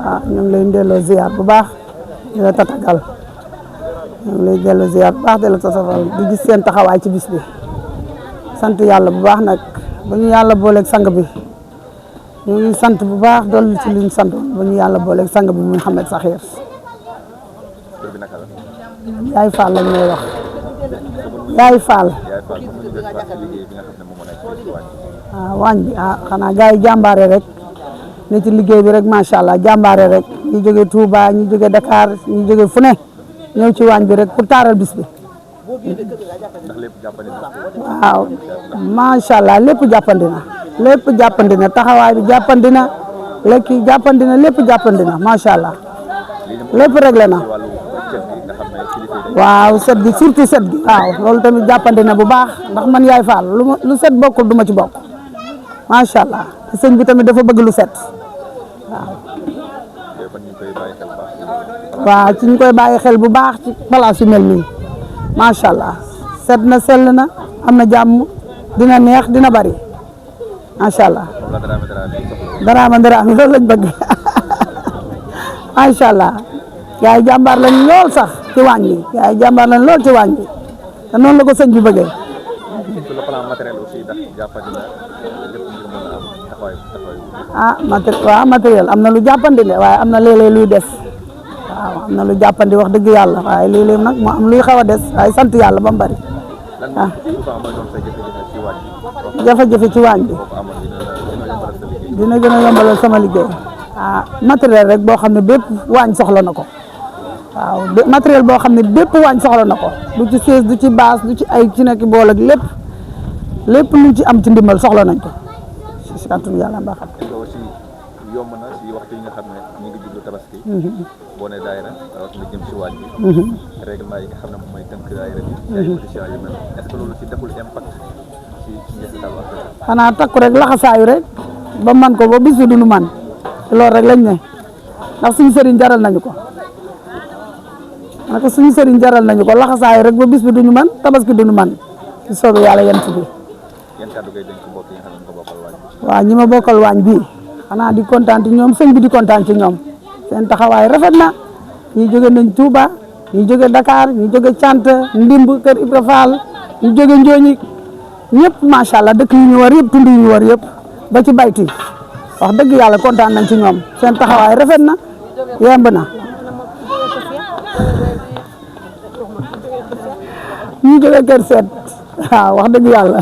waaw ñu ngi lay delloo ziar bu baax di la tatagal ñu ngi lay delloo ziar bu baax di la tatagal di gis seen taxawaay ci bis bi sant yàlla bu baax nag ba ñu yàlla booleeg sang bi ñu ngi sant bu baax dolli ci liñ santoon ba ñu yàlla booleeg sang bi Mouhamed Sakhir Yaay Fall lañ lay wax Yaay Fall waaw waañ bi xanaa gars yi jàmbaare rek ne ci liggéey bi rek macha allah jàmbaare rek ñu jóge Touba ñu jóge Dakar ñu jóge fu ne ñëw ci waañ bi rek pour taaral bis bi waaw macha allah lépp jàppandi na taxawaay bi jàppandi na lekk yi jàppandi na lépp jàppandi na macha allah lépp réglé na waaw set gi surtout set gi waaw loolu tamit jàppandi na bu baax ndax man Yaay Fall lu set bokkul du ma ci bokk macha allah sëñ bi tamit dafa bëgg lu set waaw ci ñu koy bàyyi xel bu baax ci place yu mel nii macha allah set na sell na am na jàmm dina neex dina bari macha allah daraama loolu lañ bëgg macha allah yaay jàmbaar lañ lool sax ci waañ bi yaay jàmbaar lañ lool ci waañ bi te noonu la ko sëñ bi bëggee. sur le plan matériel aussi ndax jàppandi na lépp ngir mën a am taxawaay. waaw matériel am na lu jàppandi ne waaye am na léeg-léeg luy des waaw am na lu jàppandi wax dëgg yàlla waaye léeg-léeg nag moo am luy xaw a des waaye sant yàlla ba mu bari. lan jafe-jafe ci waañ bi dina gën a yombalal sama liggéey matériel rek boo xam ne bépp waañ soxla na ko waaw matériel boo xam ne bépp waañ soxla na ko du ci sées du ci baas du ci ay ci nekk bool ak lépp luñ ci am ci ndimbal soxla nañ ko si kàttanu yàlla mbaaxat aussi yomb na si waxtu yi nga xam ne ñu ngi jublu tabaski boo ne daayira rawatina jëm si waañ bi règlement yi nga xam ne moom mooy tënk daayira bi ay conditions yu mel est-ce que loolu si deful impact si njeexital wax xanaa takku rek laxasaayu rek ba man ko ba bis bi duñu man loolu rek lañ ne ndax suñu sëriñ jaral nañu ko naka suñu sëriñ jaral nañu ko laxasaayu rek ba bis bi duñu man tabaski duñu man ci soobee yàlla yent bi yan kàddu ngay dénk mbokk yi nga xam ne nga bokkal waañ bi waaw ñi ma bokkal waañ bi xanaa di kontaan ci ñoom sëñ bi di kontaan ci ñoom seen taxawaay rafet na ñi jóge nañ Touba ñi jóge Dakar ñi jóge Cant Ndimb Kër Ibra Fall ñi jóge Njooñi ñëpp macha allah dëkk yi ñu war yëpp tund yi ñu war yëpp ba ci bayti wax dëgg yàlla kontaan nañ ci ñoom seen taxawaay rafet na yemb na ñu jóge Kër Seet waaw wax dëgg yàlla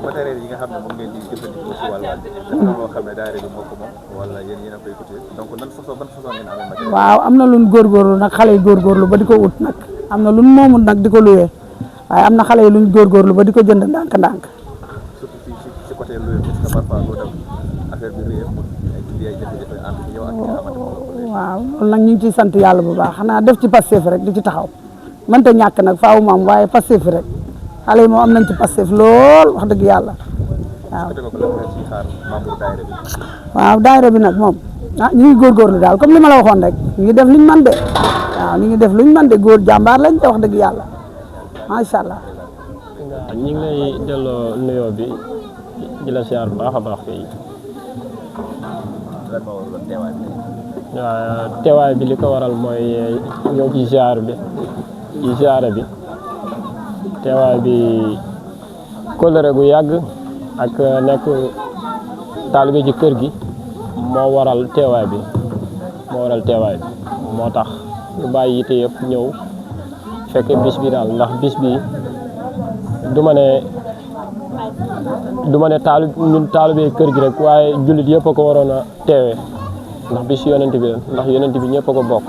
matériel yi nga xam ne moom ngeen di jëfandikoo si wàllu waañ bi dafa loo xam ne daayira bi moo ko moom wala yéen yéen a koy cotiser donc ban façon ngeen amee matériel waaw am na luñ góorgóorlu nag xale yi góorgóorlu ba di ko ut nag am na luñ moomul nag di ko luwee waaye am na xale yi luñ góorgóorlu ba di ko jënd ndànk-ndànk surtout si côté luwee parce que parfois loo dem affaire bi réer mu ay jafe-jafe entre yow ak nga xamante waaw loolu nag ñu ngi ciy sant yàlla bu baax xanaa def ci Pastef rek di ci taxaw mënta ñàkk nag faaw mu am waaye Pastef rek xale yi moom am nañ ci Pastef lool wax dëgg yàlla waaw daayira bi nag moom ñu ngi góorgóorlu daal comme li ma la waxoon rek ñu ngi def luñ man de waaw ñu ngi def luñ man de góor jàmbaar lañ te wax dëgg yàlla macha allah. ñu ngi lay delloo nuyoo bi di la siyaar bu baax a baax fii waaw teewaay bi li ko waral mooy ñëw ci ziar bi ci ziare bi teewaay bi kóllëre gu yàgg ak nekk taalibe ci kër gi moo waral teewaay bi moo tax ñu bàyyi yite yëpp ñëw fekke bis bi daal ndax bis bi du ma ne ñun taalibe kër gi rek waaye jullit yëpp a ko waroon a teewee ndax bis yonent bi la ndax yonent bi ñëpp a ko bokk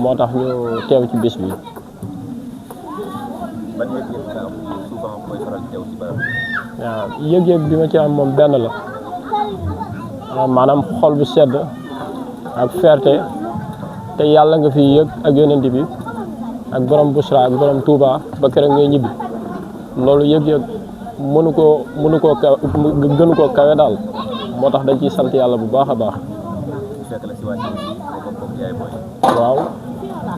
moo tax ñu teew ci bis bi. waaw yëg-yëg bi ma ci am moom benn la maanaam xol bu sedd ak fierté te yàlla nga fi yëg ak yonent bi ak borom Busra ak borom Touba ba keroog ngay ñibbi loolu yëg-yëg gënu koo kawe daal moo tax dañ ciy sant yàlla bu baax a baax. waaw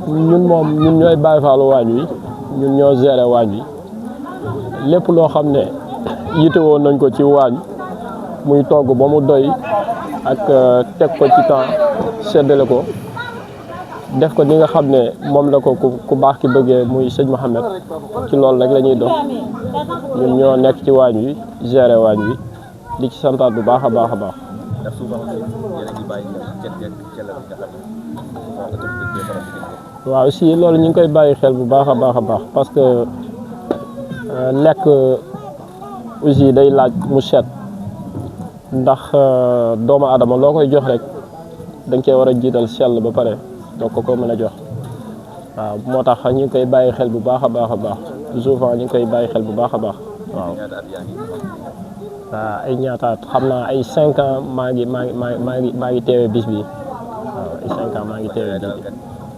ñun ñooy Baay Faalu waañ wi ñun ñoo géré waañ wi lépp loo xam ne yitewoo nañ ko ci waañ muy togg ba mu doy ak teg ko ci temps seddale ko def ko ni nga xam ne moom la ko ku baax ki bëggee muy sëñ Mouhamed ci loolu rek la ñuy dox ñun ñoo nekk ci waañ wi gérer waañ wi di ci santaat bu baax a baax a baax. ndax souvent yéen a ngi bàyyi cet geeg cellal bi nga xam ne autorité bi faral di def. waaw si loolu ñu ngi koy bàyyi xel bu baax a baax a baax parce que lekk aussi day laaj mu set ndax doomu aadama loo koy jox rek da nga koy war a jiital sell ba pare doo ko mën a jox waaw moo tax ñu ngi koy bàyyi xel bu baax a baax a baax souvent ñu ngi koy bàyyi xel bu baax a baax waaw. waaw ay ñaataat xam naa ay 5 ans maa ngi teewee bis bi waaw ay 5 ans maa ngi teewee bis bi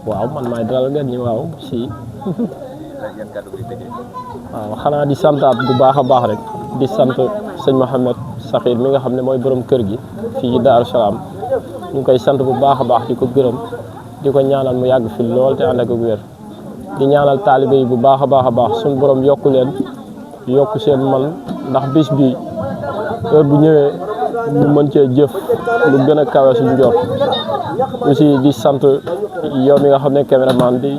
waaw man maay dalal gan ñi waaw si. waaw xanaa di santaat bu baax a baax rek di sant sëñ Mouhamed Sakhir mi nga xam ne mooy borom kër gi fii ci Daaru Salaam ñu ngi koy sant bu baax a baax di ko gërëm di ko ñaanal mu yàgg fi lool te ànd ak wér di ñaanal taalibe yi bu baax a baax suñu borom yokku leen yokku seen man ndax bis bi heure bu ñëwee ñu mën cee jëf lu gën a kawe suñu njort aussi di sant yow mi nga xam ne caméraman di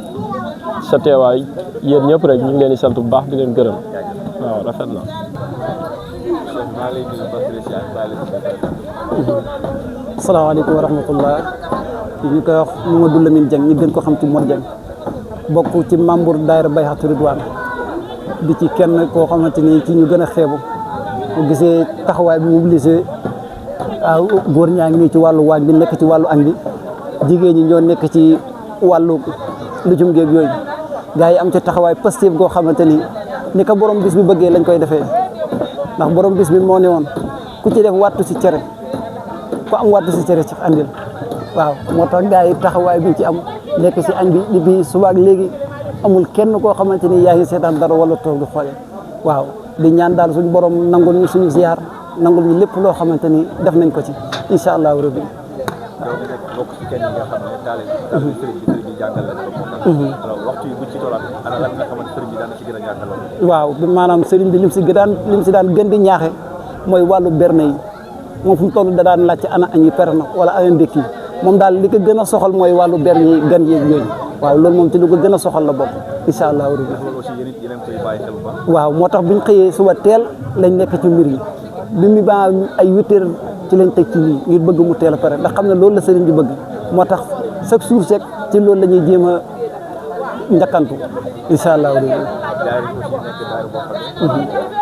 sa teewaay yéen ñëpp rek ñu ngi leen di sant bu baax di leen gërëm waaw rafet na. asalaamaaleykum wa rahmatullah ñu koy wax Mamadou Lamine Dieng ñu gën ko xam ci Mor Dieng bokk ci membre daayira Bayhatu Ridwan di ci kenn koo xamante ni ci ñu gën a xeebu bu gisee taxawaay bi mobilisé waaw góor ñaa ngi nii ci wàllu waañ bi nekk ci wàllu añ bi jigéen ñi ñoo nekk ci wàllu lujum géeg yooyu gars yi am ci taxawaay positif goo xamante ni ko borom bis bi bëggee lañ koy defee ndax borom bis bi moo ne woon ku ci def wattu si cere ku am wattu si cere ci andil waaw moo tax gars yi taxawaay bi ci am nekk si añ bi bi suba ak léegi amul kenn koo xamante ni yaa ngi seetaan dara wala toog di xoole waaw di ñaan daal suñu borom nangul ñu suñu ziar nangul ñu lépp loo xamante ni def nañ ko ci incha allahu rabbi. bokk ci kenn yi nga xam ne taale sëriñ bi jàngal leen ko moom alors waxtu yi bu ci tollaan ana lan nga xamante sëriñ bi daan ci gën a ñaaxal waaw maanaam sëriñ bi lim si daan gën di ñaaxe mooy wàllu berne yi moom fu mu toll da daan laajte ana añ yi per na wala ana ndékki moom daal li ko gën a soxal mooy wàllu berne yi gan yeeg yooyu waaw loolu moom ci lu ko gën a soxal la bokk incha allahu rabbi. loolu aussi yéen koy bàyyi xel bu baax. waaw moo tax buñ xëyee suba teel lañ nekk ci mbir yi bi mu ba ay 8 heures ci lañ teg ci lii ngir bëgg mu teel a pare ndax xam ne loolu la sëriñ bi bëgg moo tax chaque jour sek ci loolu la ñuy jéem a njëkkantu incha allah. daayira aussi nekk daayira boo xam ne.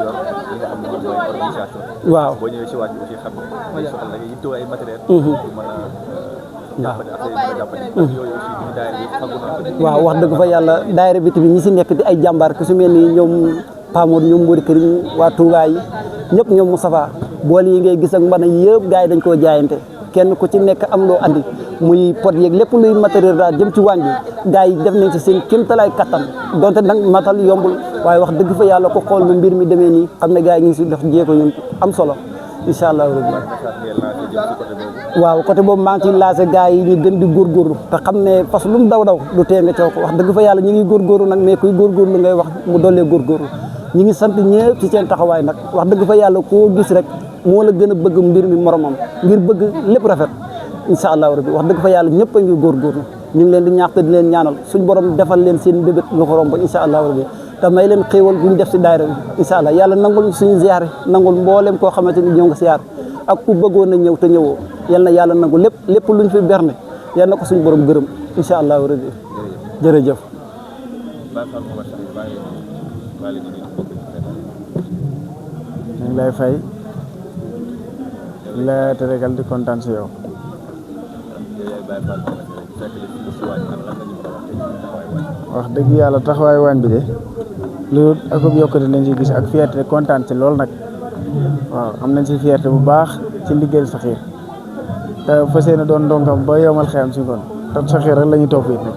yor li nga xam ne moom mooy organisation. waaw boo ñëwee si waaj bi aussi xam ne day soxla da ngay yittewoo ay matériel. pour mën a jàppale affaire yi mën a jàppale. yooyu aussi di daayira bi faggu na. waaw wax dëgg fa yàlla daayira bi tamit ñi si nekk di ay jàmbaar ku su mel ni ñoom Pamour ñoom Mbodi Karim waa Touba yi ñëpp ñoom Moustapha bool yi ngay gis ak mbana yëpp gars yi dañ koo jaayante kenn ku ci nekk am loo andi muy pot yeeg lépp luy matériel daal jëm ci waañ bi gars yi def nañ ci seen kéemtalaay kattan donte nag matal yombul waaye wax dëgg fa yàlla ko xool nu mbir mi demee nii xam ne gars yi ñu ngi si def jéego yu am solo incha allah rabbi. waaw côté boobu maa ngi ciy lancé gars yi ñu gën di góorgóorlu te xam ne parce que lu mu daw du tee nga caw ko wax dëgg fa yàlla ñu ngi góorgóorlu nag mais kuy góorgóorlu ngay wax mu dollee góorgóorlu ñu ngi sant ñëpp ci seen taxawaay nag wax dëgg fa yàlla koo gis rek moo la gën a bëgg mbir mi moromam ngir bëgg lépp rafet incha allahu rabbi wax dëgg fa yàlla ñëpp a ngi góorgóorlu ñu ngi leen di ñaax te di leen ñaanal suñ borom defal leen seen bébét lu ko romb incha allahu rabbi te may leen xéewal bu ñu def si daayira bi incha allah yàlla nangul suñu ziyaare nangul mboolem koo xamante ni ñëw nga siyaar ak ku bëggoon a ñëw te ñëwoo yal na yàlla nangu lépp luñ fi berne yal na ko suñu borom gërëm incha allahu rabbi jërëjëf. ñu ngi lay fay la teregal di kontaan si yow. wax dëgg yàlla taxawaay waañ bi de loolu ak yokkute lañ si gis ak fierté kontaan si lool nag waaw am nañ si fierté bu baax ci liggéeyal Sakhir te fas yéene doon ndongam ba yomal xeyam si ngoon te Sakhir rek la ñuy topp it nag